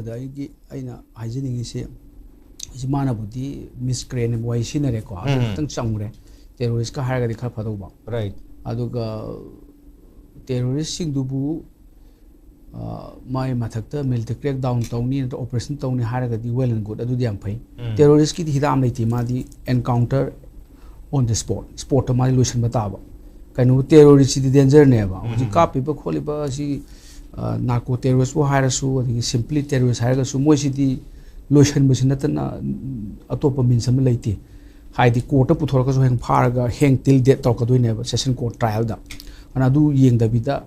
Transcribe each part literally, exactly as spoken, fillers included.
ꯑꯗ ꯑꯩꯒꯤ ꯑꯩꯅ ꯍꯥꯏꯖꯅꯤꯡꯉꯤꯁꯦ, ꯍꯧꯖꯤꯛ ꯃꯥꯅꯕꯨꯗꯤ ꯃꯤꯁ ꯀ꯭ꯔꯦꯟ ꯋꯥꯍꯩ ꯁꯤꯖꯤꯟꯅꯔꯦꯀꯣ, ꯑꯗꯨ ꯎꯝ. ꯈꯤꯇꯪ ꯆꯝꯈ꯭ꯔꯦ꯫ ꯇꯦꯔꯣꯔꯤꯁꯀ ꯍꯥꯏꯔꯒꯗꯤ ꯈꯔ ꯐꯗꯧꯕ꯫ Right. ꯑꯗꯨꯒ ꯇꯦꯔꯣꯔꯤꯁꯁꯤꯡꯗꯨꯕꯨ, ꯑ, ꯃꯥꯒꯤ ꯃꯊꯛꯇ ꯃꯤꯂꯤꯇꯔꯤ ꯀ꯭ꯔꯦꯛ ꯗꯥꯎꯟ ꯇꯧꯅꯤ ꯅꯠꯇ꯭ꯔꯒ ꯑꯣꯄꯔꯦꯁꯟ ꯇꯧꯅꯤ ꯍꯥꯏꯔꯒꯗꯤ well and good, ꯑꯗꯨꯗꯤ ꯌꯥꯝ ꯐꯩ꯫ ꯎꯝ. ꯇꯦꯔꯣꯔꯤꯁꯀꯤꯗꯤ ꯍꯤꯗꯥꯛ ꯑꯃ ꯂꯩꯇꯦ, ꯃꯥꯗꯤ encounter on the spot, ꯁ꯭ꯄꯣꯠꯇ ꯃꯥꯗꯤ ꯂꯣꯏꯁꯤꯟꯕ ꯇꯥꯕ꯫ ꯀꯩꯅꯣ, ꯇꯦꯔꯣꯔꯤꯁꯁꯤꯗꯤ ꯗꯦꯟꯖꯔꯅꯦꯕ꯫ ꯍꯧꯖꯤꯛ ꯎꯝ. ꯀꯥꯞꯄꯤꯕ ꯈꯣꯠꯂꯤꯕ ꯑꯁꯤ, ꯑ, ꯅꯥꯔꯀꯣ ꯇꯦꯔꯣꯔꯤꯁꯄꯨ ꯍꯥꯏꯔꯁꯨ, ꯑꯗꯒꯤ ꯁꯤꯝꯄ꯭ꯂꯤ ꯇꯦꯔꯣꯔꯤꯁ ꯍꯥꯏꯔꯒꯁꯨ, ꯃꯣꯏꯁꯤꯗꯤ ꯂꯣꯏꯁꯤꯟꯕꯁꯤ ꯅꯠꯇꯅ, ꯎꯝ, ꯑꯇꯣꯞꯄ ꯃꯤꯟꯁ ꯑꯃ ꯂꯩꯇꯦ꯫ ꯍꯥꯏꯗꯤ ꯀꯣꯔꯠꯇ ꯄꯨꯊꯣꯔꯛꯑꯒꯁꯨ ꯍꯌꯦꯡ ꯐꯥꯔꯒ ꯍꯦꯡ ꯇꯤꯜ ꯗꯦꯠ ꯇꯧꯔꯛꯀꯗꯣꯏꯅꯦꯕ, ꯁꯦꯁꯟ ꯀꯣꯔꯠ ꯇ꯭ꯔꯥꯏꯌꯦꯜꯗ꯫ ꯑꯗꯨꯅ ꯑꯗꯨ ꯌꯦꯡꯗꯕꯤꯗ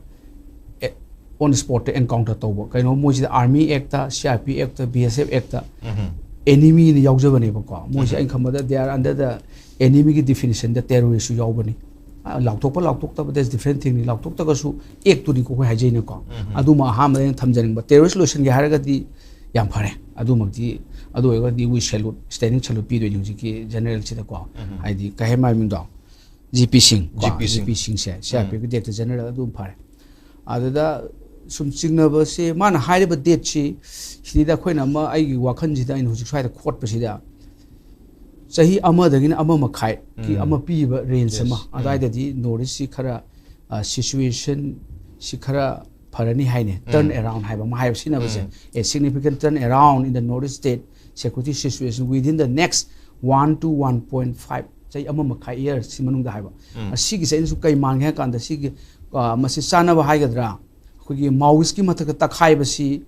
ꯑꯣꯟ ꯁ꯭ꯄꯣꯠꯇ ꯑꯦꯟꯀꯥꯎꯟꯇꯔ ꯇꯧꯕ꯫ ꯀꯩꯅꯣ, ꯃꯣꯏꯁꯤꯗ army act, C R P act, B S F act, ꯎꯝ. ꯑꯦꯅꯤꯃꯤꯅ ꯌꯥꯎꯖꯕꯅꯦꯕꯀꯣ꯫ ꯃꯣꯏꯁꯦ ꯎꯝ. ꯑꯩꯅ ꯈꯟꯕꯗ they are under the enemy ꯒꯤ definition ꯗ ꯇꯦꯔꯣꯔꯤꯁꯁꯨ ꯌꯥꯎꯕꯅꯤ꯫ ꯑ, ꯂꯥꯎꯊꯣꯛꯄ ꯂꯥꯎꯊꯣꯛꯇꯕ, that's different thing ꯅꯤ꯫ ꯂꯥꯎꯊꯣꯛꯇ꯭ꯔꯒꯁꯨ ꯑꯦꯛꯇꯨꯅꯤꯀꯣ ꯑꯩꯈꯣꯏ ꯍꯥꯏꯖꯩꯅꯀꯣ꯫ ꯎꯝ. ꯑꯗꯨꯃ ꯑꯍꯥꯟꯕꯗ ꯑꯩꯅ ꯊꯝꯖꯅꯤꯡꯕ꯫ ꯇꯦꯔꯣꯔꯤꯁ ꯂꯣꯏꯁꯤꯟꯒꯦ ꯍꯥꯏꯔꯒꯗꯤ ꯌꯥꯝ ꯐꯔꯦ꯫ ꯑꯗꯨꯃꯛꯇꯤ, ꯑꯗꯨ ꯑꯣꯏꯔꯒꯗꯤ we salute, standing salute ꯄꯤꯗꯣꯏꯅꯤ ꯍꯧꯖꯤꯛꯀꯤ ꯖꯦꯅꯔꯦꯜꯁꯤꯗꯀꯣ꯫ ꯎꯝ. ꯍꯥꯏꯗꯤ ꯀꯩ ꯍꯥꯏ ꯃꯃꯤꯡꯗꯣ? ꯖꯤ ꯄꯤ ꯁꯤꯡ ꯀꯣ, ꯖꯤ ꯄꯤ ꯁꯤꯡ. ꯖꯤ ꯄꯤ ꯁꯤꯡꯁꯦ ꯁꯤ ꯑꯥꯔ ꯄꯤ ꯑꯦꯐꯀꯤ ꯗꯦꯠꯇ ꯖꯦꯅꯔꯦꯜ ꯑꯗꯨꯝ ꯐꯔꯦ꯫ ꯑꯗꯨꯗ ꯁꯨꯝ ꯆꯤꯡꯅꯕꯁꯦ, ꯃꯥꯅ ꯍꯥꯏꯔꯤꯕ ꯗꯦꯠꯁꯤ, ꯁꯤꯗ ꯑꯩꯈꯣꯏꯅ ꯑꯃ, ꯑꯩꯒꯤ ꯋꯥꯈꯜꯁꯤꯗ ꯑꯩꯅ ꯍꯧꯖꯤꯛ ꯁ꯭ꯋꯥꯏꯗ ꯈꯣꯠꯄꯁꯤꯗ, ꯆꯍꯤ ꯑꯃꯗꯒꯤꯅ ꯑꯃ ꯃꯈꯥꯏꯒꯤ ꯎꯝ. ꯑꯃ ꯄꯤꯕ ꯔꯦꯟꯖ Yes. ꯑꯃ ꯎꯝ. ꯑꯗꯨꯋꯥꯏꯗꯗꯤ ꯅꯣꯔꯠ ꯏꯁꯁꯤ ꯈꯔ, ꯁꯤꯆꯨꯋꯦꯁꯟꯁꯤ ꯈꯔ ꯐꯔꯅꯤ ꯍꯥꯏꯅꯦ꯫ ꯎꯝ. Turn around ꯍꯥꯏꯕ ꯑꯃ ꯍꯥꯏꯕ ꯁꯤꯖꯤꯟꯅꯕꯁꯦ, ꯎꯝ. a significant turn around in the North East state security situation within the next one to one point five, ꯆꯍꯤ ꯑꯃ ꯃꯈꯥꯏ, ꯏꯌꯔꯁꯤ ꯃꯅꯨꯡꯗ ꯍꯥꯏꯕ꯫ ꯎꯝ. ꯑꯁꯤꯒꯤꯁꯦ ꯑꯩꯅꯁꯨ ꯀꯩ ꯃꯥꯟꯒꯦ ꯍꯥꯏ ꯀꯥꯟꯗ, ꯁꯤꯒꯤ, ꯑ, ꯃꯁꯤ ꯆꯥꯟꯅꯕ ꯍꯥꯏꯒꯗ꯭ꯔꯥ, ꯑꯩꯈꯣꯏꯒꯤ ꯃꯥꯑꯣꯏꯁꯀꯤ ꯃꯊꯛꯇ ꯇꯛꯈꯥꯏꯕꯁꯤ,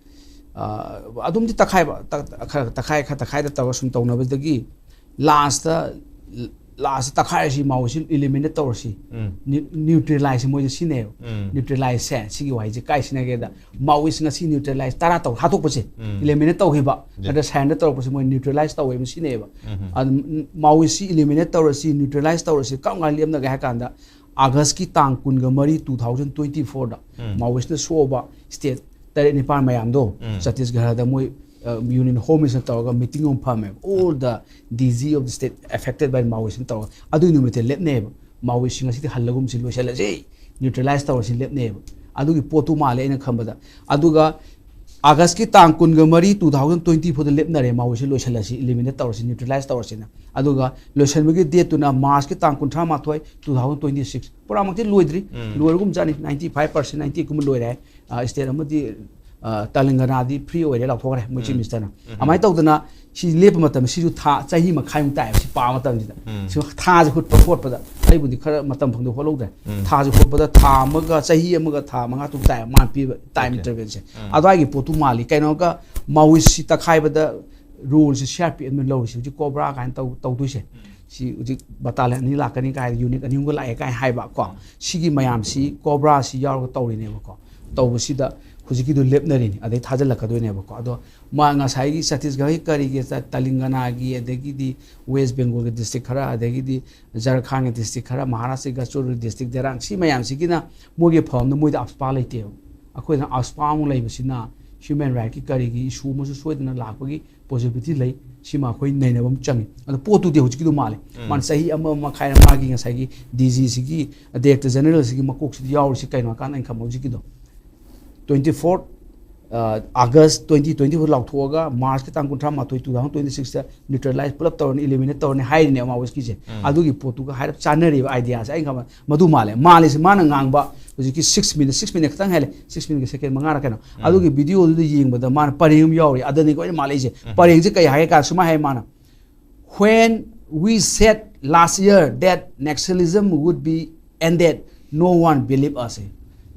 ꯑ, ꯑꯗꯨꯝꯗꯤ ꯇꯛꯈꯥꯏꯕ, ꯇꯛ-, ꯈꯔ ꯇꯛꯈꯥꯏ, ꯈꯔ ꯇꯛꯈꯥꯏꯗ ꯇꯧꯔꯒ ꯁꯨꯝ ꯇꯧꯅꯕꯗꯒꯤ ꯂꯥꯁꯇ, ꯂꯥꯁꯇ ꯇꯛꯈꯥꯏꯔꯁꯤ, ꯃꯥꯑꯣꯏꯁꯤ ꯏꯂꯤꯃꯤꯅꯦꯠ ꯇꯧꯔꯁꯤ꯫ ꯎꯝ. ꯅ꯭ꯌꯨ-, ꯅ꯭ꯌꯨꯇ꯭ꯔꯦꯂꯥꯏꯁ ꯃꯣꯏꯁꯦ ꯁꯤꯖꯤꯟꯅꯩꯌꯦꯕ꯫ ꯎꯝ. ꯅ꯭ꯌꯨꯇ꯭ꯔꯦꯂꯥꯏꯁꯁꯦ, ꯁꯤꯒꯤ ꯋꯥꯍꯩꯁꯦ ꯀꯥꯏ ꯁꯤꯖꯤꯟꯅꯒꯦꯗ, ꯃꯥꯑꯣꯏꯁ ꯉꯁꯤ ꯅ꯭ꯌꯨꯇ꯭ꯔꯦꯂꯥꯏꯁ ꯇꯔꯥ ꯇꯧ ꯍꯥꯠꯇꯣꯛꯄꯁꯦ, ꯎꯝ. ꯏꯂꯤꯃꯤꯅꯦꯠ ꯇꯧꯈꯤꯕ, ꯌꯦꯁ. ꯑꯗ ꯁꯔꯦꯟꯗꯔ ꯇꯧꯔꯛꯄꯁꯦ ꯃꯣꯏ ꯅ꯭ꯌꯨꯇ꯭ꯔꯦꯂꯥꯏꯁ ꯇꯧꯋꯦꯕ ꯁꯤꯖꯤꯟꯅꯩꯌꯦꯕ꯫ ꯎꯝ. ꯑꯗꯨ ꯃꯥꯑꯣꯏꯁꯤ ꯏꯂꯤꯃꯤꯅꯦꯠ ꯇꯧꯔꯁꯤ, ꯅ꯭ꯌꯨꯇ꯭ꯔꯦꯂꯥꯏꯁ ꯇꯧꯔꯁꯤ, ꯀꯔꯝ ꯀꯥꯟꯗ ꯂꯦꯞꯅꯒꯦ ꯍꯥꯏ ꯀꯥꯟꯗ, ꯑꯥꯒꯁꯀꯤ ꯇꯥꯡ ꯀꯨꯟꯒ ꯃꯔꯤ, two thousand twenty fourꯗ ꯎꯝ. ꯃꯥꯑꯣꯏꯁꯅ ꯁꯣꯛꯑꯕ ꯁ꯭ꯇꯦꯠ ꯇꯔꯦꯠ ꯅꯤꯄꯥꯟ ꯃꯌꯥꯝꯗꯣ, ꯎꯝ. ꯆꯇꯤꯁꯒꯔꯗ ꯃꯣꯏ, ꯑ, ꯌꯨꯅꯤꯌꯟ ꯍꯣꯝ ꯃꯤꯅꯤꯁꯇꯔ ꯇꯧꯔꯒ ꯃꯤꯇꯤꯡ ꯑꯃ ꯐꯝꯃꯦꯕ꯫ All the D G of the state affected by Maoist ꯇꯧꯔꯒ ꯑꯗꯨꯒꯤ ꯅꯨꯃꯤꯠꯇ ꯂꯦꯞꯅꯩꯌꯦꯕ꯫ ꯃꯥꯑꯣꯏꯁꯤꯡ ꯑꯁꯤꯗꯤ ꯍꯜꯂꯒꯨꯝꯁꯤ, ꯂꯣꯏꯁꯤꯜꯂꯁꯤ, ꯅ꯭ꯌꯨꯇ꯭ꯔꯦꯂꯥꯏꯁ ꯇꯧꯔꯁꯤ ꯂꯦꯞꯅꯩꯌꯦꯕ꯫ ꯑꯗꯨꯒꯤ ꯄꯣꯠꯇꯨ ꯃꯥꯜꯂꯦ ꯑꯩꯅ ꯈꯟꯕꯗ꯫ ꯑꯗꯨꯒ ꯑꯥꯒꯁꯀꯤ ꯇꯥꯡ ꯀꯨꯟꯒ ꯃꯔꯤ, two thousand twenty ꯐꯥꯎꯗ ꯂꯦꯞꯅꯔꯦ, ꯃꯥꯑꯣꯏꯁꯤ ꯂꯣꯏꯁꯤꯜꯂꯁꯤ, eliminate ꯇꯧꯔꯁꯤ, neutralize ꯇꯧꯔꯁꯤꯅ꯫ ꯑꯗꯨꯒ ꯂꯣꯏꯁꯤꯟꯕꯒꯤ date ꯇꯨꯅ ꯃꯥꯔꯆꯀꯤ ꯇꯥꯡ ꯀꯨꯟꯊ꯭ꯔꯥ ꯃꯥꯊꯣꯏ, two thousand twenty six꯫ ꯄꯨꯔꯥꯃꯛꯇꯤ ꯂꯣꯏꯗ꯭ꯔꯤ, ꯎꯝ꯫ ꯂꯣꯏꯔꯒꯨꯝ ꯆꯠꯅꯤ, ninety five percent, ninety eight ꯀꯨꯝꯕ ꯂꯣꯏꯔꯦ꯫ ꯑ, state ꯑꯃꯗꯤ, ꯑ, ꯇꯦꯂꯪꯒꯅꯥꯗꯤ free ꯑꯣꯏꯔꯦ, ꯂꯥꯎꯊꯣꯛꯈ꯭ꯔꯦ ꯃꯣꯏ chief ꯎꯝ꯫ minister ꯅ꯫ ꯎꯝ꯫ ꯑꯗꯨꯃꯥꯏꯅ ꯇꯧꯗꯅ ꯁꯤ ꯂꯦꯞꯄ ꯃꯇꯝꯗ ꯁꯤꯁꯨ ꯊꯥ, ꯆꯍꯤ ꯃꯈꯥꯏꯃꯨꯛ ꯇꯥꯏꯌꯦꯕ ꯁꯤ ꯄꯥꯕ ꯃꯇꯝꯁꯤꯗ꯫ ꯎꯝ꯫ ꯁꯤ ꯊꯥꯁꯦ ꯍꯨꯠꯄ ꯈꯣꯠꯄꯗ ꯑꯩꯕꯨꯗꯤ ꯈꯔ ꯃꯇꯝ ꯐꯪꯗ ꯍꯣꯠꯍꯧꯗ꯭ꯔꯦ꯫ ꯎꯝ꯫ ꯊꯥꯁꯦ ꯍꯣꯠꯄꯗ ꯊꯥ ꯑꯃꯒ ꯆꯍꯤ ꯑꯃꯒ ꯊꯥ ꯃꯉꯥ ꯇꯔꯨꯛ ꯇꯥꯏꯌꯦꯕ ꯃꯥꯅ ꯄꯤꯕ time OK꯫ interval ꯁꯦ꯫ ꯎꯝ꯫ ꯑꯗꯨꯋꯥꯏꯒꯤ ꯄꯣꯠꯇꯨ ꯃꯥꯜꯂꯤ꯫ ꯀꯩꯅꯣꯒ ꯃꯥꯑꯣꯏꯁꯤ ꯇꯛꯈꯥꯏꯕꯗ role ꯁꯤ C R P F ꯅ ꯂꯧꯔꯤꯁꯤ ꯍꯧꯖꯤꯛ COBRA ꯀꯥꯏꯅ ꯇꯧ-, ꯇꯧꯗꯣꯏꯁꯦ꯫ ꯎꯝ꯫ ꯁꯤ ꯍꯧꯖꯤꯛ battalion ꯑꯅꯤ ꯂꯥꯛꯀꯅꯤ ꯀꯥꯏ, unit ꯑꯅꯤ ꯑꯍꯨꯝꯒ ꯂꯥꯛꯑꯦ ꯀꯥꯏ ꯍꯥꯏꯕ ꯀꯣ꯫ ꯎꯝ꯫ ꯁꯤꯒꯤ ꯃꯌꯥꯝꯁꯤ COBRA ꯁꯤ ꯌꯥꯎꯔꯒ ꯇꯧꯔꯤꯅꯦꯕꯀꯣ꯫ ꯇꯧꯕꯁꯤꯗ ꯍꯧꯖꯤꯛꯀꯤꯗꯣ ꯂꯦꯞꯅꯔꯤꯅꯤ, ꯑꯗꯩ ꯊꯥꯖꯤꯜꯂꯛꯀꯗꯣꯏꯅꯦꯕꯀꯣ꯫ ꯑꯗꯣ ꯃꯥ ꯉꯁꯥꯏꯒꯤ ꯆꯇꯤꯁꯒꯔꯒꯤ ꯀꯔꯤꯒꯤ ꯆ-, ꯇꯦꯂꯪꯒꯅꯥꯒꯤ, ꯑꯗꯒꯤꯗꯤ West Bengal ꯒꯤ district ꯈꯔ, ꯑꯗꯒꯤꯗꯤ ꯖꯔꯈꯥꯟꯒꯤ district ꯈꯔ, ꯃꯍꯥꯔꯥꯁꯇ꯭ꯔꯒꯤ ꯒꯆꯣꯔꯤ district, ꯗꯦꯔꯥꯡ, ꯁꯤ ꯃꯌꯥꯝꯁꯤꯒꯤꯅ ꯃꯣꯏꯒꯤ ꯐꯝꯗ ꯃꯣꯏꯗ AFSPA ꯂꯩꯇꯦꯕ꯫ ꯑꯩꯈꯣꯏꯅ AFSPA ꯑꯃꯨꯛ ꯂꯩꯕꯁꯤꯅ human right ꯀꯤ ꯀꯔꯤꯒꯤ issue ꯑꯃꯁꯨ ꯁꯣꯏꯗꯅ ꯂꯥꯛꯄꯒꯤ possibility ꯂꯩ꯫ ꯁꯤꯃ ꯑꯩꯈꯣꯏ ꯅꯩꯅꯕ ꯑꯃ ꯆꯪꯉꯤ꯫ ꯑꯗꯣ ꯄꯣꯠꯇꯨꯗꯤ ꯍꯧꯖꯤꯛꯀꯤꯗꯨ ꯃꯥꯜꯂꯦ꯫ ꯎꯝ꯫ ꯃꯥꯅ ꯆꯍꯤ ꯑꯃ ꯃꯈꯥꯏ ꯃꯥꯒꯤ ꯉꯁꯥꯏꯒꯤ D G ꯁꯤꯒꯤ, Director General ꯁꯤꯒꯤ ꯃꯀꯣꯛꯁꯤꯗ ꯌꯥꯎꯔꯤꯁꯤ ꯀꯩꯅꯣ ꯍꯥꯏꯀꯥꯟꯗ ꯑꯩꯅ ꯈꯟꯕ ꯍꯧꯖꯤꯛꯀꯤꯗꯣ twenty four, ꯑ, August twenty twenty four ꯂꯥꯎꯊꯣꯛꯑꯒ March ꯀꯤ ꯇꯥꯡ ꯀꯨꯟꯊ꯭ꯔꯥ ꯃꯥꯊꯣꯏ, two thousand twenty six ꯇ neutralize ꯄꯨꯂꯞ ꯇꯧꯔꯅꯤ, eliminate ꯇꯧꯔꯅꯤ ꯍꯥꯏꯔꯤꯅꯦ ꯃꯥꯑꯣꯏꯁꯀꯤꯁꯦ꯫ ꯎꯝ꯫ ꯑꯗꯨꯒꯤ ꯄꯣꯠꯇꯨꯒ ꯍꯥꯏꯔꯞ ꯆꯥꯟꯅꯔꯤꯕ idea ꯁꯦ ꯑꯩꯅ ꯈꯟꯕ ꯃꯗꯨ ꯃꯥꯜꯂꯦ꯫ ꯃꯥꯜꯂꯤꯁꯦ ꯃꯥꯅ ꯉꯥꯡꯕ ꯍꯧꯖꯤꯛꯀꯤ six minute, six minute ꯈꯛꯇꯪ ꯍꯦꯜꯂꯦ, six minute ꯀꯤ second ꯃꯉꯥꯔ ꯀꯩꯅꯣ꯫ ꯎꯝ꯫ ꯑꯗꯨꯒꯤ video ꯗꯨꯗ ꯌꯦꯡꯕꯗ ꯃꯥꯅ ꯄꯔꯦꯡ ꯑꯃ ꯌꯥꯎꯔꯤ, ꯑꯗꯨꯅꯤꯀꯣ ꯑꯩꯅ ꯃꯥꯜꯂꯛꯏꯁꯦ꯫ ꯎꯝ꯫ ꯄꯔꯦꯡꯁꯦ ꯀꯩ ꯍꯥꯏꯒꯦ ꯀꯥꯟꯗ ꯁꯨꯃꯥꯏꯅ ꯍꯥꯏ ꯃꯥꯅ, "When we said last year that Naxalism would be ended, no one believed us."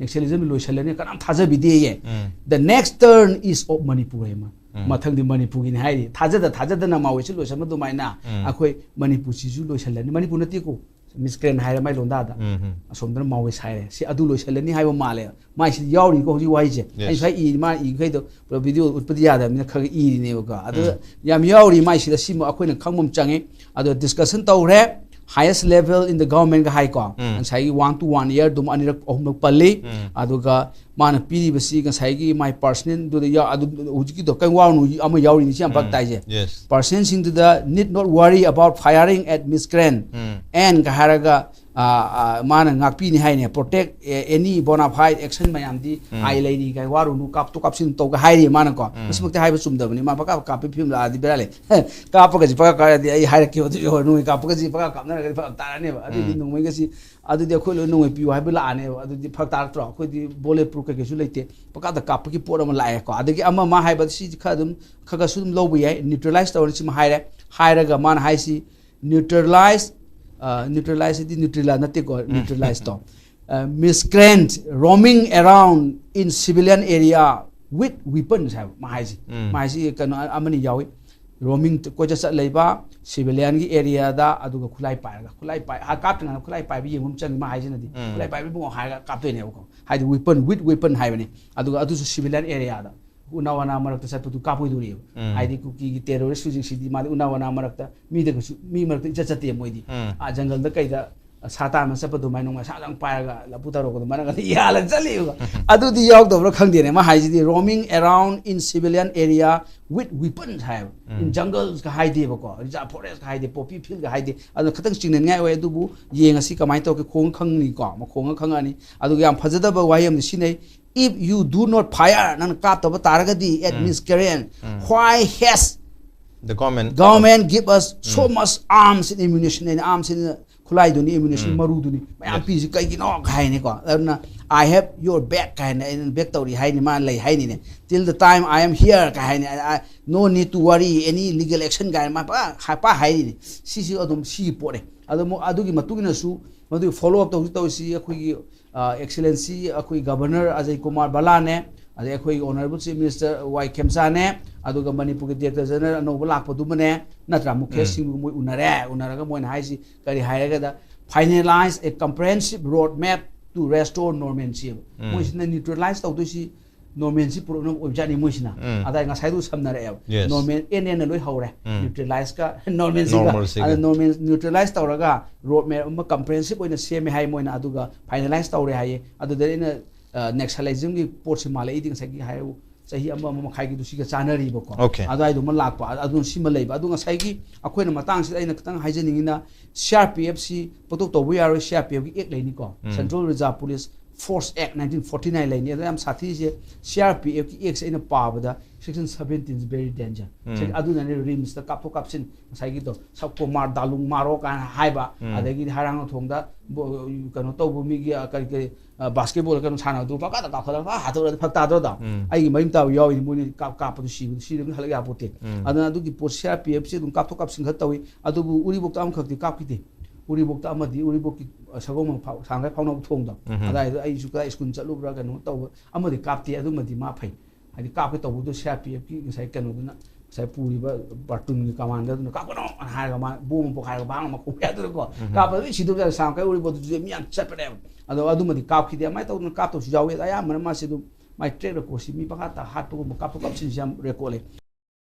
Naxalism ꯂꯣꯏꯁꯤꯜꯂꯅꯤ, ꯀꯅꯥꯝ ꯊꯥꯖꯕꯤꯗꯦꯌꯦ꯫ ꯎꯝ꯫ "The next turn is of Manipur" ꯍꯥꯏ ꯃꯥ꯫ ꯎꯝ꯫ ꯃꯊꯪꯗꯤ ꯃꯅꯤꯄꯨꯔꯒꯤꯅꯤ ꯍꯥꯏꯔꯤ꯫ ꯊꯥꯖꯗ ꯊꯥꯖꯗꯅ ꯃꯥꯑꯣꯏꯁꯤ ꯂꯣꯏꯁꯤꯟꯕ ꯑꯗꯨꯃꯥꯏꯅ ꯎꯝ꯫ ꯑꯩꯈꯣꯏ ꯃꯅꯤꯄꯨꯔꯁꯤꯁꯨ ꯂꯣꯏꯁꯤꯜꯂꯅꯤ꯫ ꯃꯅꯤꯄꯨꯔ ꯅꯠꯇꯦꯀꯣ, ꯃꯤꯁꯀ꯭ꯔꯦꯟ ꯍꯥꯏꯔꯦ ꯃꯥꯏ ꯂꯣꯟꯗꯥꯗ꯫ ꯎꯝ, ꯎꯝ꯫ ꯑꯁꯣꯝꯗꯅ ꯃꯥꯑꯣꯏꯁ ꯍꯥꯏꯔꯦ꯫ ꯁꯤ ꯑꯗꯨ ꯂꯣꯏꯁꯤꯜꯂꯅꯤ ꯍꯥꯏꯕ ꯃꯥꯜꯂꯦ꯫ ꯃꯥꯏꯁꯤꯗ ꯌꯥꯎꯔꯤꯀꯣ ꯍꯧꯖꯤꯛ ꯋꯥꯍꯩꯁꯦ꯫ Yes꯫ ꯑꯩ ꯉꯁꯥꯏ ꯏ-, ꯃꯥ ꯏꯈꯩꯗꯣ ꯄꯨꯂꯞ video ꯎꯠꯄꯗꯤ ꯌꯥꯗꯕꯅꯤꯅ ꯈꯔ ꯈꯔ ꯏꯔꯤꯅꯦꯕꯀꯣ꯫ ꯑꯗꯨ ꯎꯝ꯫ ꯌꯥꯝ ꯌꯥꯎꯔꯤ ꯃꯥꯏꯁꯤꯗ, ꯁꯤꯃ ꯑꯩꯈꯣꯏꯅ ꯈꯪꯕ ꯑꯃ ꯆꯪꯉꯤ꯫ ꯑꯗꯣ discussion ꯇꯧꯔꯦ, highest level in the government ꯒ ꯍꯥꯏꯀꯣ꯫ ꯎꯝ꯫ ꯉꯁꯥꯏꯒꯤ one to one year ꯑꯗꯨꯝ ꯑꯅꯤꯔꯛ ꯑꯍꯨꯝꯂꯛ ꯄꯜꯂꯤ꯫ ꯎꯝ꯫ ꯑꯗꯨꯒ ꯃꯥꯅ ꯄꯤꯔꯤꯕꯁꯤ ꯉꯁꯥꯏꯒꯤ my personal ꯗꯨꯗ ꯌꯥꯎ-, ꯑꯗꯨ ꯍꯧꯖꯤꯛꯀꯤꯗꯣ ꯀꯩꯝ ꯋꯥꯔꯨꯅꯨ, ꯑꯃ ꯌꯥꯎꯔꯤꯅꯤ, ꯁꯤ ꯌꯥꯝ ꯐꯔꯛ ꯎꯝ꯫ ꯇꯥꯏꯁꯦ꯫ Yes꯫ Person ꯁꯤꯡꯗꯨꯗ need not worry about firing at miscreant um. and ꯀ ꯍꯥꯏꯔꯒ, ꯑꯥ, ꯑꯥ, ꯃꯥꯅ ꯉꯥꯛꯄꯤꯅꯤ ꯍꯥꯏꯅꯦ, "Protect any bona fide action" ꯃꯌꯥꯝꯗꯤ ꯑꯥꯏ ꯂꯩꯔꯤ ꯀꯥꯏ, ꯋꯥꯔꯨꯅꯨ, ꯀꯥꯞꯊꯣꯛ ꯀꯥꯞꯁꯤꯟ ꯇꯧꯒ ꯍꯥꯏꯔꯤ ꯃꯥꯅꯀꯣ꯫ ꯃꯁꯤꯃꯛꯇꯤ ꯍꯥꯏꯕ ꯆꯨꯝꯗꯕꯅꯤ꯫ ꯃꯥ ꯄꯪꯀꯥꯞ ꯀꯥꯞꯄꯤ ꯐꯤꯕꯝ ꯂꯥꯛꯑꯗꯤ ꯕꯦꯔꯥ ꯂꯩ꯫ ꯀꯥꯞꯄꯒꯁꯤ ꯄꯪꯀꯥꯞ ꯀꯥꯞꯄꯗꯤ ꯑꯩ ꯍꯥꯏꯔꯛꯀꯦ ꯑꯗꯨꯁꯨ, ꯍꯣꯏ, ꯅꯣꯡꯃꯩ ꯀꯥꯞꯄꯒꯁꯤ ꯄꯪꯀꯥꯞ ꯀꯥꯞꯅꯔꯒꯗꯤ ꯐꯔꯛ ꯇꯥꯔꯅꯦꯕ꯫ ꯑꯗꯨꯗꯤ ꯅꯣꯡꯃꯩꯒꯁꯤ ꯑꯗꯨꯗꯤ ꯑꯩꯈꯣꯏ ꯂꯣꯏ ꯅꯣꯡꯃꯩ ꯄꯤꯌꯨ ꯍꯥꯏꯕ ꯂꯥꯛꯑꯅꯦꯕ꯫ ꯑꯗꯨꯗꯤ ꯐꯔꯛ ꯇꯥꯔꯛꯇ꯭ꯔꯣ? ꯑꯩꯈꯣꯏꯗꯤ bullet proof ꯀꯩꯀꯩꯁꯨ ꯂꯩꯇꯦ꯫ ꯄꯪꯀꯥꯞꯇ ꯀꯥꯞꯄꯒꯤ ꯄꯣꯠ ꯑꯃ ꯂꯥꯛꯑꯦꯀꯣ꯫ ꯑꯗꯒꯤ ꯑꯃ ꯑꯃ ꯍꯥꯏꯕ ꯁꯤ ꯈꯔ ꯑꯗꯨꯝ ꯈꯔ ꯈꯔꯁꯨ ꯑꯗꯨꯝ ꯂꯧꯕ ꯌꯥꯏ꯫ Neutralize ꯇꯧꯔꯅꯤ ꯁꯤꯃ ꯍꯥꯏꯔꯦ꯫ ꯍꯥꯏꯔꯒ ꯃꯥꯅ ꯍꯥꯏꯁꯤ neutralize, neutralize ꯁꯤꯗꯤ Nutella ꯅꯠꯇꯦꯀꯣ, neutralize to. Miscreant roaming around in civilian area with weapons ꯍꯥꯏꯕ ꯃꯥ ꯍꯥꯏꯁꯤ꯫ ꯃꯥ ꯍꯥꯏꯁꯤ ꯀꯩꯅꯣ ꯑꯃꯅꯤ ꯌꯥꯎꯏ꯫ Roaming ꯀꯣꯏꯆꯠ ꯆꯠ ꯂꯩꯕ civilian ꯒꯤ area ꯗ, ꯑꯗꯨꯒ ꯈꯨꯠꯂꯥꯏ ꯄꯥꯏꯔꯒ, ꯈꯨꯠꯂꯥꯏ ꯄꯥꯏ-, ꯍꯥ, ꯀꯥꯞꯇ꯭ꯔꯤꯉꯩꯗ ꯈꯨꯠꯂꯥꯏ ꯄꯥꯏꯕ ꯌꯦꯡꯕ ꯑꯃ ꯆꯪꯉꯤ꯫ ꯃꯥ ꯍꯥꯏꯁꯤꯅꯗꯤ ꯈꯨꯠꯂꯥꯏ ꯄꯥꯏꯕ ꯏꯕꯨꯡꯉꯣ ꯍꯥꯏꯔꯒ ꯀꯥꯞꯇꯣꯏꯅꯦꯕꯀꯣ꯫ ꯍꯥꯏꯗꯤ weapon, with weapon ꯍꯥꯏꯕꯅꯤ꯫ ꯑꯗꯨꯒ ꯑꯗꯨꯁꯨ civilian area ꯗ, ꯎꯅꯥ ꯋꯥꯅꯥ ꯃꯔꯛꯇ ꯆꯠꯄꯗꯨ ꯀꯥꯞꯄꯣꯏꯗꯧꯔꯤꯑꯕ꯫ ꯍꯥꯏꯗꯤ ꯀꯨꯀꯤꯒꯤ terrorist ꯁꯤꯡꯁꯤꯗꯤ ꯃꯥꯗꯤ ꯎꯅꯥ ꯋꯥꯅꯥ ꯃꯔꯛꯇ, ꯃꯤꯗꯒꯁꯨ, ꯃꯤ ꯃꯔꯛꯇ ꯏꯆꯠ ꯆꯠꯇꯦ ꯃꯣꯏꯗꯤ꯫ ꯑꯥ, ꯖꯪꯒꯜꯗ ꯀꯩꯗ ꯁꯥ ꯇꯥꯟꯕ ꯆꯠꯄ ꯑꯗꯨꯃꯥꯏꯅ ꯅꯣꯡꯃꯩ ꯁꯥꯡ ꯁꯥꯡ ꯄꯥꯏꯔꯒ ꯂꯐꯨ ꯊꯔꯣ ꯑꯗꯨꯃꯥꯏꯅ ꯌꯥꯜꯂ ꯆꯠꯂꯤꯕ꯫ ꯑꯗꯨꯗꯤ ꯌꯥꯎꯗꯕ꯭ꯔꯥ ꯈꯪꯗꯦꯅꯦ꯫ ꯃꯥ ꯍꯥꯏꯁꯤꯗꯤ roaming around in civilian area with weapons ꯍꯥꯏꯕ꯫ In jungles ꯀ ꯍꯥꯏꯗꯦꯕꯀꯣ, reserve forest ꯀ ꯍꯥꯏꯗꯦ, poppy field ꯀ ꯍꯥꯏꯗꯦ꯫ ꯑꯗꯨꯅ ꯈꯤꯇꯪ ꯆꯤꯡꯅꯅꯤꯡꯉꯥꯏ ꯑꯣꯏ꯫ ꯑꯗꯨꯕꯨ ꯌꯦꯡꯉꯁꯤ ꯀꯃꯥꯏꯅ ꯇꯧꯒꯦ, ꯈꯣꯡ ꯈꯪꯅꯤꯀꯣ, ꯃꯈꯣꯡꯒ ꯈꯪꯉꯛꯑꯅꯤ꯫ ꯑꯗꯨꯒ ꯌꯥꯝ ꯐꯖꯗꯕ ꯋꯥꯍꯩ ꯑꯃꯗꯤ ꯁꯤꯖꯤꯟꯅꯩ, "If you do not fire", ꯅꯪꯅ ꯀꯥꯞꯇꯕ ꯇꯥꯔꯒꯗꯤ, "at miscreant, why has the government, government give us so much arms and ammunition?" ꯑꯩꯅ arms ꯍꯥꯏꯅ ꯈꯨꯠꯂꯥꯏꯗꯨꯅꯤ, ammunition ꯃꯔꯨꯗꯨꯅꯤ, ꯃꯌꯥꯝ ꯄꯤꯔꯤꯁꯤ ꯀꯩꯒꯤꯅꯣ ꯀꯥꯏꯅꯀꯣ꯫ ꯑꯗꯨꯅ "I have your back" ꯀꯥꯏꯅ, ꯑꯩꯅ back ꯇꯧꯔꯤ ꯍꯥꯏꯅꯤ, ꯃꯥꯅ ꯂꯩ ꯍꯥꯏꯅꯤꯅꯦ꯫ "Till the time I am here" ꯀꯥꯏ ꯍꯥꯏꯅꯤ, "I, I, no need to worry any legal action" ꯀꯥꯏꯅ ꯃꯥ ꯄꯥ ꯍꯥꯏꯔꯤꯅꯤ꯫ ꯁꯤꯁꯨ ꯑꯗꯨꯝ ꯁꯤꯒꯤ ꯄꯣꯠꯅꯦ꯫ ꯑꯗꯣ ꯑꯃꯨꯛ ꯑꯗꯨꯒꯤ ꯃꯇꯨꯡ ꯏꯟꯅꯁꯨ ꯃꯗꯨꯒꯤ follow up ꯇꯧꯁꯤ ꯇꯧꯔꯤꯁꯤ ꯑꯩꯈꯣꯏꯒꯤ ꯑ, Excellency ꯑꯩꯈꯣꯏ Governor ꯑꯖꯌ ꯀꯨꯃꯥꯔ ꯚꯜꯂꯥꯅꯦ, ꯑꯗꯩ ꯑꯩꯈꯣꯏ Honourable Chief Minister ꯋꯥꯏ ꯈꯦꯝꯆꯥꯅꯦ, ꯑꯗꯨꯒ ꯃꯅꯤꯄꯨꯔꯒꯤ Director General ꯑꯅꯧꯕ ꯂꯥꯛꯄꯗꯨꯃꯅꯦ, ꯅꯠꯇ꯭ꯔꯥ, ꯃꯨꯈꯦꯁ ꯁꯤꯡꯕꯨ ꯃꯣꯏ ꯎꯅꯔꯦ꯫ ꯎꯅꯔꯒ ꯃꯣꯏꯅ ꯍꯥꯏꯁꯤ ꯀꯔꯤ ꯍꯥꯏꯔꯒꯗ, "Finalize a comprehensive road map to restore normalcy" ꯍꯥꯏꯕ꯫ ꯃꯣꯏꯁꯤꯅ neutralize ꯇꯧꯗꯣꯏꯁꯤ normalcy ꯄꯨꯔꯛꯅꯕ ꯑꯣꯏꯕꯖꯥꯠꯅꯤ ꯃꯣꯏꯁꯤꯅ꯫ ꯑꯗꯥꯏ ꯉꯁꯥꯏꯗꯨ ꯁꯝꯅꯔꯛꯑꯦꯕ꯫ Yes. Normal ꯑꯦꯟ ꯑꯦꯟꯅ ꯂꯣꯏ ꯍꯧꯔꯦ꯫ Neutralize ꯀ normalcy ꯒ꯫ Normalcy ꯒ꯫ ꯑꯗ normal neutralize ꯇꯧꯔꯒ road map ꯑꯃ comprehensive ꯑꯣꯏꯅ ꯁꯦꯝꯃꯦ ꯍꯥꯏ ꯃꯣꯏꯅ, ꯑꯗꯨꯒ finalize ꯇꯧꯔꯦ ꯍꯥꯏꯌꯦ꯫ ꯑꯗꯨꯗ ꯑꯩꯅ, ꯑ, Naxalism ꯒꯤ ꯄꯣꯠꯁꯤ ꯃꯥꯜꯂꯛꯏꯗꯤ ꯉꯁꯥꯏꯒꯤ ꯍꯥꯏꯔ-, ꯆꯍꯤ ꯑꯃ, ꯑꯃ ꯃꯈꯥꯏꯒꯤꯗꯨ ꯁꯤꯒ ꯆꯥꯟꯅꯔꯤꯕꯀꯣ꯫ Okay. ꯑꯗꯨꯋꯥꯏꯗꯨꯃ ꯂꯥꯛꯄ꯫ ꯑ-, ꯑꯗꯨꯅ ꯁꯤꯃ ꯂꯩꯕ꯫ ꯑꯗꯨ ꯉꯁꯥꯏꯒꯤ ꯑꯩꯈꯣꯏꯅ ꯃꯇꯥꯡꯁꯤꯗ ꯑꯩꯅ ꯈꯤꯇꯪ ꯍꯥꯏꯖꯅꯤꯡꯉꯤꯅ, ꯁꯤ ꯑꯥꯔ ꯄꯤ ꯑꯦꯐ ꯁꯤ ꯄꯪꯇꯧ ꯇꯧꯕ ꯌꯥꯔꯣꯏ, ꯁꯤ ꯑꯥꯔ ꯄꯤ ꯑꯦꯐ ꯀꯤ ꯑꯦꯛ ꯂꯩꯅꯤꯀꯣ, ꯎꯝ. Central Reserve Police Force Act nineteen forty nine ꯂꯩꯅꯤ꯫ ꯑꯗ ꯌꯥꯝ ꯁꯥꯊꯤꯁꯦ, ꯁꯤ ꯑꯥꯔ ꯄꯤ ꯑꯦꯐ ꯀꯤ ꯑꯦꯛꯁꯦ ꯑꯩꯅ ꯄꯥꯕꯗ section seventeen is very danger꯫ ꯎꯝ. ꯁꯦ-, ꯑꯗꯨꯅꯅꯦ ꯔꯤꯝꯁꯇ ꯀꯥꯞꯊꯣꯛ ꯀꯥꯞꯁꯤꯟ ꯉꯁꯥꯏꯒꯤꯗꯣ, ꯁꯕ ꯀꯣꯃꯥꯔ ꯗꯥꯂꯨꯡ ꯃꯥꯔꯣ ꯀꯥꯏꯅ ꯍꯥꯏꯕ, ꯎꯝ. ꯑꯗꯒꯤꯗꯤ ꯍꯩꯔꯥꯡꯒꯣꯏ ꯊꯣꯡꯗ ꯕꯣ-, ꯀꯩꯅꯣ ꯇꯧꯕ ꯃꯤꯒꯤ, ꯑ, ꯀꯔꯤ ꯀꯔꯤ, ꯑ, ꯕꯥꯁꯀꯦꯠꯕꯣꯜ ꯀꯩꯅꯣ ꯁꯥꯟꯅꯕꯗꯨ ꯄꯪꯀꯥꯗ ꯀꯥꯞꯈꯠꯂꯒ ꯄꯪꯍꯥ ꯍꯥꯠꯇꯣꯛꯑꯗꯤ ꯐꯔꯛ ꯇꯥꯗ꯭ꯔꯣ ꯑꯗꯣ? ꯎꯝ. ꯑꯩꯒꯤ ꯃꯔꯤ ꯃꯇꯥꯕ ꯌꯥꯎꯔꯤꯅꯤ, ꯃꯣꯏꯅ ꯀꯥꯞ-, ꯀꯥꯞꯄꯗꯨ ꯁꯤꯕꯗꯨ ꯁꯤꯗꯕꯅꯤ ꯍꯜꯂꯛ ꯌꯥꯄꯣꯠꯇꯦ꯫ ꯎꯝ. ꯑꯗꯨꯅ ꯑꯗꯨꯒꯤ ꯄꯣꯠ ꯁꯤ ꯑꯥꯔ ꯄꯤ ꯑꯦꯐ ꯁꯤ ꯑꯗꯨꯝ ꯀꯥꯞꯊꯣꯛ ꯀꯥꯞꯁꯤꯟ ꯈꯔ ꯇꯧꯏ꯫ ꯑꯗꯨꯕꯨ ꯎꯔꯤꯄꯣꯛꯇ ꯑꯃꯈꯛꯇꯤ ꯀꯥꯞꯈꯤꯗꯦ꯫ ꯎꯔꯤꯄꯣꯛꯇ ꯑꯃꯗꯤ ꯎꯔꯤꯄꯣꯛꯀꯤ, ꯑ, ꯁꯒꯣꯜꯕꯟ ꯐꯥꯎ-, ꯁꯥꯡꯒꯩ ꯐꯥꯎꯅꯕ ꯊꯣꯡꯗꯣ꯫ ꯎꯝ. ꯑꯗꯥꯏꯗ ꯑꯩꯁꯨ ꯀꯗꯥꯏ ꯁ꯭ꯀꯨꯜ ꯆꯠꯂꯨꯕ꯭ꯔꯥ ꯀꯩꯅꯣ ꯇꯧꯕ ꯑꯃꯗꯤ ꯀꯥꯞꯇꯦ꯫ ꯑꯗꯨꯃꯗꯤ ꯃꯥ ꯐꯩ꯫ ꯍꯥꯏꯗꯤ ꯀꯥꯞꯀꯦ ꯇꯧꯕꯗꯣ ꯁꯤ ꯑꯥꯔ ꯄꯤ ꯑꯦꯐ ꯀꯤ ꯉꯁꯥꯏ ꯀꯩꯅꯣꯗꯨꯅ, ꯉꯁꯥꯏ ꯄꯨꯔꯤꯕ ꯄ꯭ꯂꯥꯇꯨꯟꯒꯤ ꯀꯃꯥꯟꯗꯔꯗꯨꯅ "ꯀꯥꯞꯀꯅꯣ" ꯑꯅ ꯍꯥꯏꯔꯒ ꯃꯥ ꯕꯣꯝ ꯑꯃ ꯄꯣꯈꯥꯏꯔꯒ ꯕꯥꯡ ꯑꯃ ꯃꯈꯣꯡ ꯌꯥꯗꯅꯀꯣ꯫ ꯀꯥꯞꯄꯗ ꯂꯣꯏ ꯁꯤꯗꯣꯏ ꯁꯥꯡ ꯀꯩ ꯎꯔꯤꯄꯣꯛꯇꯨꯁꯨ ꯃꯤ ꯌꯥꯝ ꯆꯠꯄꯅꯦꯕ꯫ ꯑꯗꯣ ꯑꯗꯨꯃꯗꯤ ꯀꯥꯞꯈꯤꯗꯦ꯫ ꯑꯗꯨꯃꯥꯏꯅ ꯇꯧꯗꯅ ꯀꯥꯞꯇꯕꯁꯨ ꯌꯥꯎꯋꯤ꯫ ꯑꯗ ꯑꯌꯥꯝꯕꯅ ꯃꯥꯁꯦ ꯑꯗꯨꯝ ꯃꯥꯏ ꯇ꯭ꯔꯦꯛ ꯔꯦꯀꯣꯔꯠꯁꯤ ꯃꯤ ꯄꯪꯍꯥꯠꯇ ꯍꯥꯠꯄꯒꯨꯝꯕ ꯀꯥꯞꯊꯣꯛ ꯀꯥꯞꯁꯤꯟꯁꯤ ꯌꯥꯝ ꯔꯦꯀꯣꯔꯠ ꯂꯩ꯫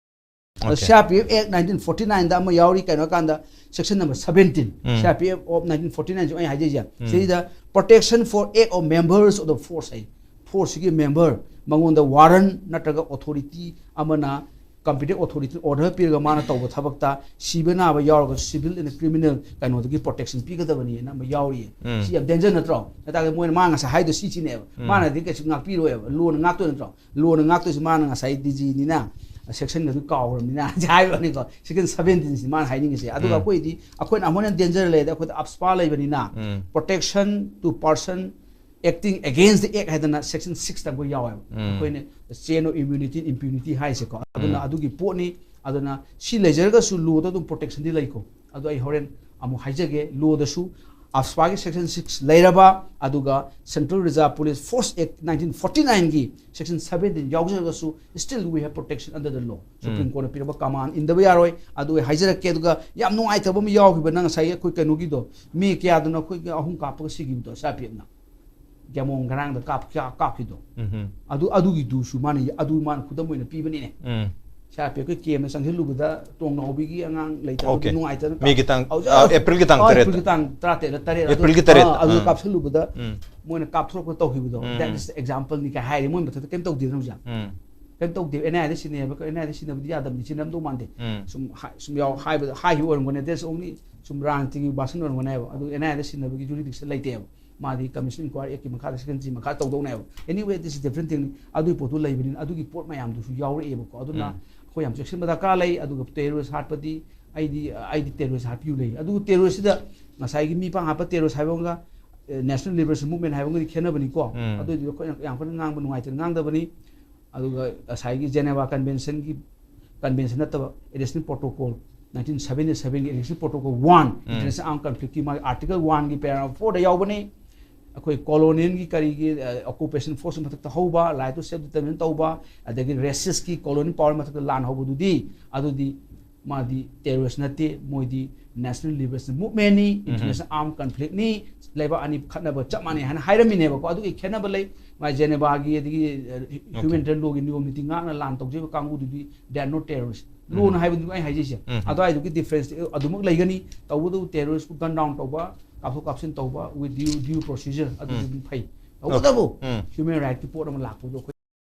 ꯑꯗꯣ Okay. C R P F act nineteen forty nine ꯗ ꯑꯃ ꯌꯥꯎꯔꯤ, ꯀꯩꯅꯣ ꯍꯥꯏ ꯀꯥꯟꯗ section number seventeen, ꯎꯝ. ꯁꯤ R P F of nineteen forty nine ꯁꯤ ꯑꯩ ꯍꯥꯏꯖꯩꯁꯦ꯫ ꯎꯝ. ꯁꯤꯗꯩꯗ protection for act of members of the force ꯍꯥꯏ꯫ ꯐꯣꯔꯁꯁꯤꯒꯤ ꯃꯦꯝꯕꯔ, ꯃꯉꯣꯟꯗ ꯋꯥꯔꯟ ꯅꯠꯇ꯭ꯔꯒ ꯑꯣꯊꯣꯔꯤꯇꯤ ꯑꯃꯅ, competent authority order ꯄꯤꯔꯒ ꯃꯥꯅ ꯇꯧꯕ ꯊꯕꯛꯇ ꯁꯤꯕ ꯅꯥꯕ ꯌꯥꯎꯔꯒꯁꯨ civil and criminal ꯀꯩꯅꯣꯗꯒꯤ protection ꯄꯤꯒꯗꯕꯅꯤꯅ ꯑꯃ ꯌꯥꯎꯔꯤꯌꯦ꯫ ꯎꯝ. ꯁꯤ ꯌꯥꯝ danger ꯅꯠꯇ꯭ꯔꯣ? ꯍꯥꯏꯇꯥꯔꯗꯤ ꯃꯣꯏꯅ ꯃꯥ ꯉꯁꯥꯏ ꯍꯥꯏꯗꯣ ꯁꯤ ꯁꯤꯅꯦꯕ꯫ ꯎꯝ. ꯃꯥꯅꯗꯤ ꯀꯩꯁꯨ ꯉꯥꯛꯄꯤꯔꯣꯏꯕ, ꯂꯣꯅ ꯉꯥꯛꯇꯣꯏ ꯅꯠꯇ꯭ꯔꯣ? ꯂꯣꯅ ꯉꯥꯛꯇꯣꯏꯁꯤ ꯃꯥꯅ ꯉꯁꯥꯏ ꯗꯤ ꯖꯤꯅꯤꯅ, ꯁꯦꯛꯁꯟꯒꯗꯨ ꯀꯥꯎꯈ꯭ꯔꯕꯅꯤꯅ ꯍꯥꯏꯕꯅꯤꯀꯣ꯫ Section seventeen ꯁꯤ ꯃꯥꯅ ꯍꯥꯏꯅꯤꯡꯉꯤꯁꯦ꯫ ꯑꯗꯨꯒ ꯎꯝ. ꯑꯩꯈꯣꯏꯗꯤ, ꯑꯩꯈꯣꯏꯅ ꯑꯃꯨꯛ ꯍꯦꯟꯅ danger ꯂꯩꯔꯗꯤ ꯑꯩꯈꯣꯏꯗ ꯑꯞꯁꯄꯥ ꯂꯩꯕꯅꯤꯅ, ꯎꯝ. protection to person acting against the act ꯍꯥꯏꯗꯅ section six ꯇ ꯑꯩꯈꯣꯏ ꯌꯥꯎꯋꯦꯕ꯫ ꯎꯝ. ꯑꯩꯈꯣꯏꯅ chain of immunity, impunity ꯍꯥꯏꯁꯦꯀꯣ꯫ ꯑꯗꯨꯅ ꯎꯝ. ꯑꯗꯨꯒꯤ ꯄꯣꯠꯅꯤ꯫ ꯑꯗꯨꯅ ꯁꯤ ꯂꯩꯖꯔꯒꯁꯨ ꯂꯣꯗ ꯑꯗꯨꯝ protection ꯗꯤ ꯂꯩꯀꯣ꯫ ꯑꯗꯣ ꯑꯩ ꯍꯣꯔꯦꯟ ꯑꯃꯨꯛ ꯍꯥꯏꯖꯒꯦ꯫ ꯂꯣꯗꯁꯨ ꯑꯞꯁꯄꯥꯒꯤ section six ꯂꯩꯔꯕ, ꯑꯗꯨꯒ Central Reserve Police Force Act nineteen forty nine ꯒꯤ section seventeen ꯌꯥꯎꯖꯔꯒꯁꯨ, still we have protection under the law꯫ Supreme um. Court ꯅ ꯄꯤꯔꯛꯄ command ꯏꯟꯗꯕ ꯌꯥꯔꯣꯏ꯫ ꯑꯗꯨ ꯑꯩ ꯍꯥꯏꯖꯔꯛꯀꯦ꯫ ꯑꯗꯨꯒ ꯌꯥꯝ ꯅꯨꯡꯉꯥꯏꯇꯕ ꯑꯃ ꯌꯥꯎꯈꯤꯕ, ꯅꯪ ꯉꯁꯥꯏꯒꯤ ꯑꯩꯈꯣꯏ ꯀꯩꯅꯣꯒꯤꯗꯣ, ꯃꯤ ꯀꯌꯥꯗꯨꯅ ꯑꯩꯈꯣꯏꯒꯤ ꯑꯍꯨꯝ ꯀꯥꯞꯄꯒ ꯁꯤꯈꯤꯕꯗꯣ, ꯁꯤ ꯑꯥꯔ ꯄꯤ ꯑꯦꯐꯅ ꯒ꯭ꯌꯥꯃꯣꯡ ꯒ꯭ꯔꯥꯡꯗ ꯀꯥꯞ-, ꯀꯥꯞ-, ꯀꯥꯞꯈꯤꯕꯗꯣ꯫ ꯎꯝ. ꯑꯗꯨ, ꯑꯗꯨꯒꯤꯗꯨꯁꯨ ꯃꯥꯅ, ꯑꯗꯨ ꯃꯥꯅ ꯈꯨꯗꯝ ꯑꯣꯏꯅ ꯄꯤꯕꯅꯤꯅꯦ꯫ ꯎꯝ. ꯁꯤ ꯑꯥꯔ ꯄꯤ ꯑꯦꯐꯀꯤ ꯀꯦꯝꯗ ꯆꯪꯁꯤꯜꯂꯨꯕꯗ ꯇꯣꯡꯅꯥꯎꯕꯤꯒꯤ ꯑꯉꯥꯡ ꯂꯩꯇꯕꯒꯤ Okay. ꯅꯨꯡꯉꯥꯏꯇꯅ ꯃꯤꯒꯤ ꯇꯥꯡ, ꯍꯧꯖꯤꯛ, ꯑ, ꯑꯦꯄ꯭ꯔꯤꯜꯒꯤ ꯇꯥꯡ ꯑ, ꯇꯔꯦꯠꯇ꯫ ꯑꯦꯄ꯭ꯔꯤꯜꯒꯤ ꯇꯥꯡ ꯇꯔꯥꯇꯔꯦꯠꯂ ꯇꯔꯦꯠ ꯑꯗꯨ, ꯑꯦꯄ꯭ꯔꯤꯜꯒꯤ ꯇꯔꯦꯠ꯫ ꯑ, ꯑꯗꯨ ꯎꯝ. ꯀꯥꯞꯁꯤꯜꯂꯨꯕꯗ ꯎꯝ. ꯃꯣꯏꯅ ꯀꯥꯞꯊꯣꯔꯛꯄ ꯇꯧꯈꯤꯕꯗꯣ꯫ ꯎꯝ. That is the example ꯅꯤ ꯀꯥꯏ ꯍꯥꯏꯔꯤ꯫ ꯃꯣꯏ ꯃꯊꯛꯇ ꯀꯩꯝ ꯇꯧꯗꯦꯗꯅ ꯍꯧꯖꯤꯛ꯫ ꯎꯝ. ꯀꯩꯝ ꯇꯧꯗꯦ꯫ ꯑꯦꯟ ꯑꯥꯏ ꯑꯦꯗ ꯁꯤꯟꯅꯩ ꯍꯥꯏꯕ, ꯑꯦꯟ ꯑꯥꯏ ꯑꯦꯗ ꯁꯤꯟꯅꯕꯗꯤ ꯌꯥꯗꯕꯅꯤ, ꯁꯤꯟꯅꯔꯝꯗꯧ ꯃꯥꯟꯗꯦ꯫ ꯎꯝ. ꯁꯨꯝ ꯍꯥꯏ- ꯁꯨꯝ ꯌꯥꯎ ꯍꯥꯏꯕꯗ ꯍꯥꯏꯈꯤꯕ ꯑꯣꯏꯔꯝꯒꯅꯤ, that's only ꯁꯨꯝ ꯔꯥꯖꯅꯤꯇꯤꯒꯤ ꯚꯥꯁꯟ ꯑꯣꯏꯔꯝꯒꯅꯦꯕ꯫ ꯑꯗꯨ ꯑꯦꯟ ꯑꯥꯏ ꯑꯦꯗ ꯁꯤꯟꯅꯕꯒꯤ ꯖꯨꯔꯤꯗꯤꯛꯁꯟ ꯂꯩꯇꯦꯕ꯫ ꯃꯥꯗꯤ ꯀꯃꯤꯁꯟ ꯏꯟꯀ꯭ꯋꯥꯏꯔꯤ ꯑꯦꯛꯀꯤ ꯃꯈꯥꯗ, ꯁꯦꯛꯁꯟ ꯁꯤ ꯃꯈꯥ ꯇꯧꯗꯧꯅꯦꯕ꯫ Anyway, this is different thing. ꯑꯗꯨꯒꯤ ꯄꯣꯠꯇꯨ ꯂꯩꯕꯅꯤꯅ ꯑꯗꯨꯒꯤ ꯄꯣꯠ ꯃꯌꯥꯝꯗꯨꯁꯨ ꯌꯥꯎꯔꯛꯑꯦꯕꯀꯣ꯫ ꯑꯗꯨꯅ ꯎꯝ. ꯑꯩꯈꯣꯏ ꯌꯥꯝ ꯆꯦꯛꯁꯤꯟꯕ ꯗꯔꯀꯥꯔ ꯂꯩ꯫ ꯑꯗꯨꯒ ꯇꯦꯔꯣꯔꯤꯁ ꯍꯥꯠꯄꯗꯤ ꯑꯩꯗꯤ ꯑꯩꯗꯤ ꯇꯦꯔꯣꯔꯤꯁ ꯍꯥꯠꯄꯤꯌꯨ ꯂꯩ꯫ ꯑꯗꯨꯒ ꯇꯦꯔꯣꯔꯤꯁꯁꯤꯗ ꯉꯁꯥꯏꯒꯤ ꯃꯤ ꯄꯥꯡ ꯍꯥꯠꯄ ꯇꯦꯔꯣꯔꯤꯁ ꯍꯥꯏꯕ ꯑꯃꯒ ꯅꯦꯁꯅꯦꯜ ꯂꯤꯕꯔꯦꯁꯟ ꯃꯨꯚꯃꯦꯟ ꯍꯥꯏꯕ ꯑꯃꯒꯗꯤ ꯈꯦꯠꯅꯕꯅꯤꯀꯣ꯫ ꯎꯝ. ꯑꯗꯨꯏꯗꯨꯗꯤ ꯑꯩꯈꯣꯏꯅ ꯌꯥꯝ ꯀꯟꯅ ꯉꯥꯡꯕ ꯅꯨꯡꯉꯥꯏꯇꯅ ꯉꯥꯡꯗꯕꯅꯤ꯫ ꯑꯗꯨꯒ ꯉꯁꯥꯏꯒꯤ ꯖꯦꯅꯦꯚꯥ ꯀꯟꯚꯦꯟꯁꯟꯒꯤ, ꯀꯟꯚꯦꯟꯁꯟ ꯅꯠꯇꯕ, ꯑꯦꯗꯤꯁꯅꯦꯜ ꯄ꯭ꯔꯣꯇꯣꯀꯣꯜ, ꯅꯥꯏꯟꯇꯤꯟ ꯁꯚꯦꯟꯇꯤ ꯁꯚꯦꯟꯒꯤ ꯑꯦꯗꯤꯁꯅꯦꯜ ꯄ꯭ꯔꯣꯇꯣꯀꯣꯜ ꯋꯥꯟ, ꯎꯝ. ꯏꯟꯇꯔꯅꯦꯁꯅꯦꯜ ꯑꯥꯔꯝ ꯀꯟꯐ꯭ꯂꯤꯛꯀꯤ ꯃꯥꯒꯤ ꯑꯥꯔꯇꯤꯀꯜ ꯋꯥꯟꯒꯤ ꯄꯦꯔꯥꯒ꯭ꯔꯥꯐ ꯐꯣꯔꯗ ꯌꯥꯎꯕꯅꯤ꯫ ꯑꯩꯈꯣꯏ ꯀꯣꯂꯣꯅꯤꯌꯦꯜꯒꯤ ꯀꯔꯤꯒꯤ ꯑꯣꯀꯨꯄꯦꯁꯟ ꯐꯣꯔꯁ ꯃꯊꯛꯇ ꯍꯧꯕ, ꯔꯥꯏꯠ ꯇꯨ ꯁꯦꯜꯐ ꯗꯤꯇꯔꯃꯤꯅꯦꯁꯟ ꯇꯧꯕ, ꯑꯗꯒꯤ ꯔꯦꯁꯤꯁꯀꯤ ꯀꯣꯂꯣꯅꯤꯌꯦꯜ ꯄꯥꯋꯔ ꯃꯊꯛꯇ ꯂꯥꯟ ꯍꯧꯕꯗꯨꯗꯤ, ꯑꯗꯨꯗꯤ ꯃꯥꯗꯤ ꯇꯦꯔꯣꯔꯤꯁ ꯅꯠꯇꯦ, ꯃꯣꯏꯗꯤ ꯅꯦꯁꯅꯦꯜ ꯂꯤꯕꯔꯦꯁꯟ ꯃꯨꯚꯃꯦꯟꯅꯤ, ꯏꯟꯇꯔꯅꯦꯁꯅꯦꯜ ꯑꯥꯔꯝ ꯀꯟꯐ꯭ꯂꯤꯛꯅꯤ, ꯂꯩꯕꯥꯛ ꯑꯅꯤ ꯈꯠꯅꯕ ꯆꯞ ꯃꯥꯟꯅꯩ ꯍꯥꯏꯅ ꯍꯥꯏꯔꯝꯃꯤꯅꯦꯕꯀꯣ꯫ ꯑꯗꯨꯒꯤ ꯈꯦꯠꯅꯕ ꯂꯩ꯫ ꯃꯥꯏ ꯖꯦꯅꯦꯚꯥꯒꯤ ꯑꯗꯒꯤ ꯍ꯭ꯌꯨꯃꯦꯅꯤꯇꯦꯔꯤꯌꯟ ꯂꯣꯒꯤ ꯅꯤꯌꯣꯝ ꯅꯤꯇꯤ ꯉꯥꯛꯅ ꯂꯥꯟ ꯇꯧꯖꯔꯤꯕ ꯀꯥꯡꯕꯨꯗꯨꯗꯤ they are not terrorist꯫ ꯂꯣꯅ ꯍꯥꯏꯕꯗꯨ ꯑꯩ ꯍꯥꯏꯖꯩꯁꯦ꯫ ꯎꯝ. ꯑꯗꯨꯋꯥꯏꯗꯨꯒꯤ ꯗꯤꯐ꯭ꯔꯦꯟꯁ ꯑꯗꯨꯃꯛ ꯂꯩꯒꯅꯤ꯫ ꯇꯧꯕꯇꯕꯨ ꯇꯦꯔꯣꯔꯤꯁꯄꯨ ꯒꯟ ꯗꯥꯎꯟ ꯇꯧꯕ, ꯀꯥꯞꯊꯣꯛ ꯀꯥꯞꯁꯤꯟ ꯇꯧꯕ with due, due procedure ꯑꯗꯨꯗꯤ ꯎꯝ. ꯑꯗꯨꯝ ꯐꯩ꯫ ꯇꯧꯕꯇꯕꯨ ꯎꯝ. ꯍ꯭ꯌꯨꯃꯦꯟ ꯔꯥꯏꯠꯀꯤ ꯄꯣꯠ ꯑꯃ ꯂꯥꯛꯄꯗꯣ ꯑꯩꯈꯣꯏ